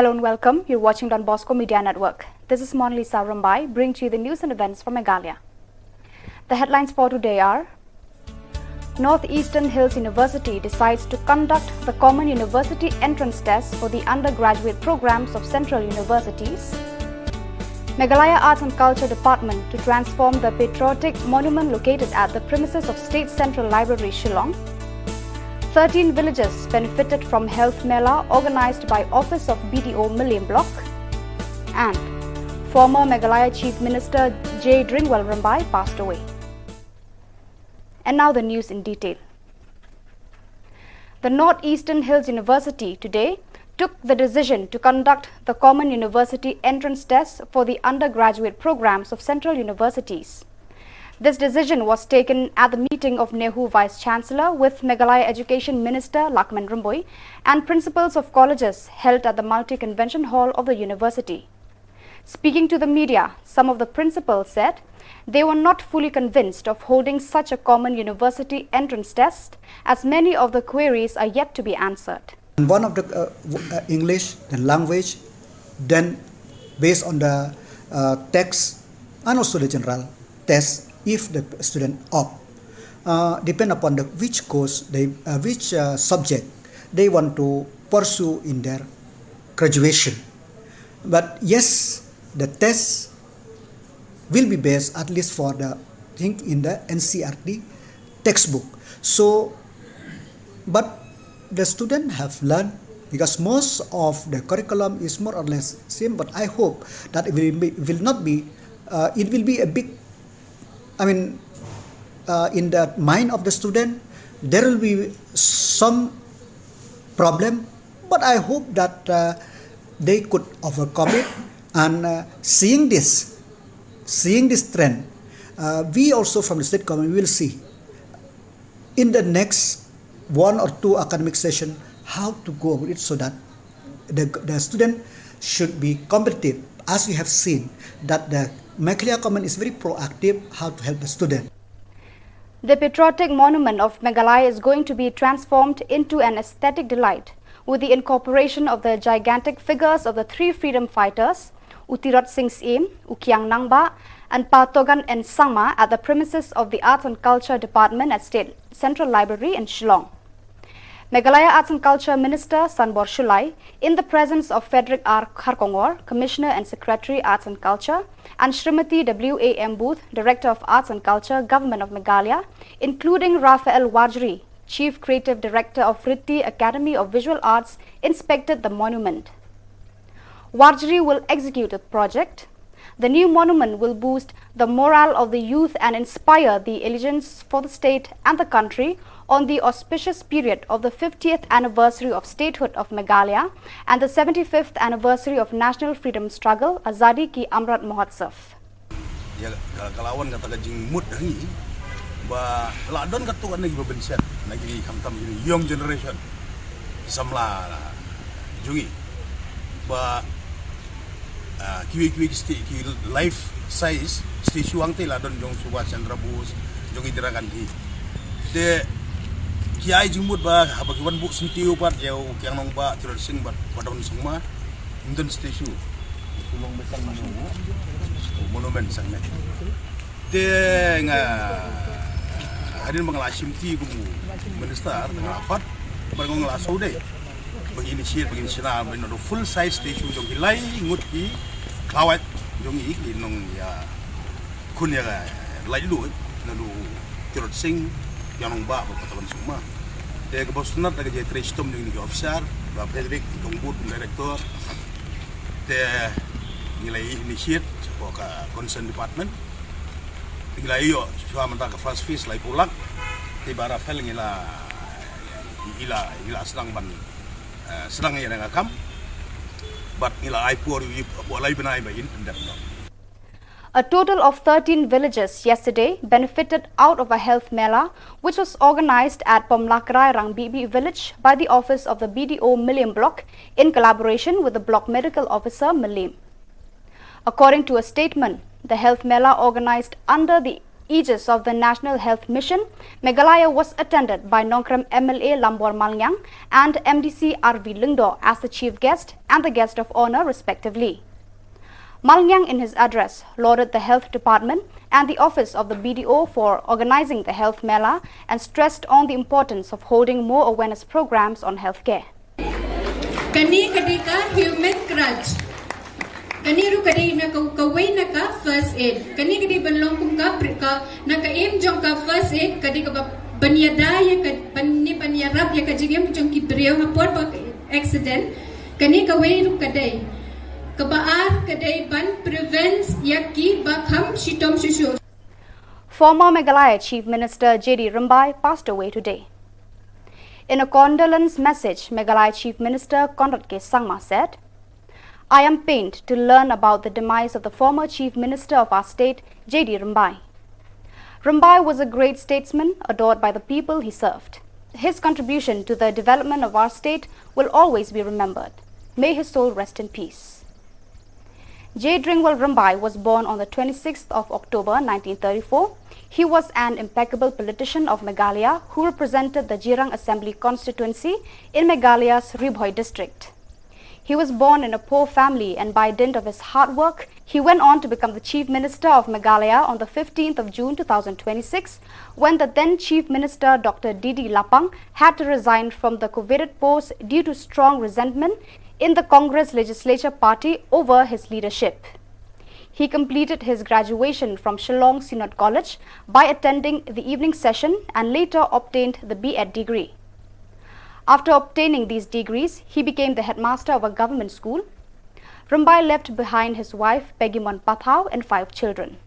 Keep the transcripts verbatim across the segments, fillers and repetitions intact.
Hello and welcome. You're watching Don Bosco Media Network. This is Monalisa Rymbai, bringing to you the news and events from Meghalaya. The headlines for today are: Northeastern Hills University decides to conduct the Common University Entrance Test for the undergraduate programs of central universities. Meghalaya Arts and Culture Department to transform the patriotic monument located at the premises of State Central Library, Shillong. Thirteen villages benefited from Health Mela organized by Office of B D O Mylliem Block. And former Meghalaya Chief Minister J Dringwell Rymbai passed away. And now the news in detail. The Northeastern Hills University today took the decision to conduct the Common University Entrance Test for the undergraduate programs of central universities. This decision was taken at the meeting of NEHU Vice Chancellor with Meghalaya Education Minister Lahkmen Rymbui and principals of colleges held at the Multi Convention Hall of the university. Speaking to the media, some of the principals said they were not fully convinced of holding such a common university entrance test, as many of the queries are yet to be answered. And one of the uh, w- uh, English, then language, then based on the uh, text and also the general test, if the student opt, uh, depend upon the which course they, uh, which uh, subject they want to pursue in their graduation. But yes, the test will be based at least for the thing in the N C R T textbook. So, but the student have learned because most of the curriculum is more or less same. But I hope that it will, be, will not be. Uh, it will be a big. I mean, uh, in the mind of the student, there will be some problem. But I hope that uh, they could overcome it. And uh, seeing this, seeing this trend, uh, we also from the state government will see in the next one or two academic session how to go about it so that the, the student should be competitive. As we have seen that the Meghalaya government is very proactive how to help the student. The patriotic monument of Meghalaya is going to be transformed into an aesthetic delight with the incorporation of the gigantic figures of the three freedom fighters, U Tirot Sing Syiem, U Kiang Nangbah, and Pa Togan N Sangma at the premises of the Arts and Culture Department at State Central Library in Shillong. Meghalaya Arts and Culture Minister Sanbor Shullai, in the presence of Frederick R Kharkongor, Commissioner and Secretary Arts and Culture, and Srimati W A M Booth, Director of Arts and Culture, Government of Meghalaya, including Raphael Warjri, Chief Creative Director of Ritti Academy of Visual Arts, inspected the monument. Warjri will execute the project. The new monument will boost the morale of the youth and inspire the allegiance for the state and the country on the auspicious period of the fiftieth anniversary of statehood of Meghalaya and the seventy-fifth anniversary of national freedom struggle, Azadi Ki Amrit Mahotsav. Ïa ka, ka la wan kata ka jingmut ha ngi ba la don katto katne kiba bynshet na kine, khamtam kine young generation ki samla jong ngi ba, ah, kiwei kiwei ki sti-, ki life size statue hangtei la don jong Subhash Chandra Bose, jong Indira Gandhi. Te ki ai jingmut ba haba ki wan buh syntiew pat ïa u Kiang Nangbah, Tirot Sing bad Pa Togan Sangma, ym don statue, monument sangne. Te nga, hadien ba nga la shimti kum u minister, te nga la khot bad nga la shu dei ba ngin initiate, ba ngin shna, ba ngin don full size statue jong ki lai ngut ki khlawait jong ngi, ki nongïakhun ïa ka laitluid, naduh u Tirot Sing, Kiang Nangbah bad Pa Togan Sangma. Te kaba sngewtynnat da ka jingtrei shitom jong kine ki officer, Bah Frederick Tongbut, director. Te ngi la initiate shapoh ka concerned department. Te ngi la ïoh shuwa mynta ka first phase laiphew lak. Te Bah Raphael ngi la, ngi la, ngi la sdang ban, eh, sdang ïa ka kam. Bad ngi la ai por ïa u hapoh lai bnai ba in dep noh. A total of thirteen villages yesterday benefited out of a health mela, which was organized at Pomlakrai Rangbihbih village by the office of the B D O Mylliem Block in collaboration with the Block Medical Officer Mylliem. According to a statement, the health mela organized under the aegis of the National Health Mission, Meghalaya was attended by Nongkrem M L A Lambor Malngiang and M D C R V Lyngdoh as the chief guest and the guest of honor, respectively. Malngiang, in his address, lauded the Health Department and the office of the B D O for organizing the Health Mela and stressed on the importance of holding more awareness programs on healthcare. Kane ka dei ka human crutch. Kane ruh ka dei na ka, kawei na ka first aid. Kane ka dei ban long kum ka pri-, ka, na ka aim jong ka first aid, ka dei kaba ban ïada ïa ka, ban ne ban ïarap ïa ka jingim jong ki briew ha por ba ka accident. Kane kawei ruh ka dei. Kaba ar ka dei ban prevent ïa ki ba kham shitom shuh shuh. Former Meghalaya Chief Minister J D Rymbai passed away today. In a condolence message, Meghalaya Chief Minister Conrad K Sangma said, "I am pained to learn about the demise of the former Chief Minister of our state, J D Rymbai. Rymbai was a great statesman, adored by the people he served. His contribution to the development of our state will always be remembered. May his soul rest in peace." J Dringwal Rymbai was born on the twenty-sixth of October nineteen thirty-four. He was an impeccable politician of Meghalaya who represented the Jirang Assembly constituency in Meghalaya's Ri Bhoi district. He was born in a poor family, and by dint of his hard work, he went on to become the Chief Minister of Meghalaya on the fifteenth of June two thousand twenty-six, when the then Chief Minister Doctor D D Lapang had to resign from the coveted post due to strong resentment in the Congress legislature party over his leadership. He completed his graduation from Shillong Synod College by attending the evening session and later obtained the B.Ed degree. After obtaining these degrees, he became the headmaster of a government school. Rymbai left behind his wife, Peggy Mon Pathao, and five children.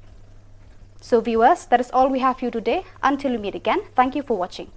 So, viewers, that is all we have for you today. Until we meet again, thank you for watching.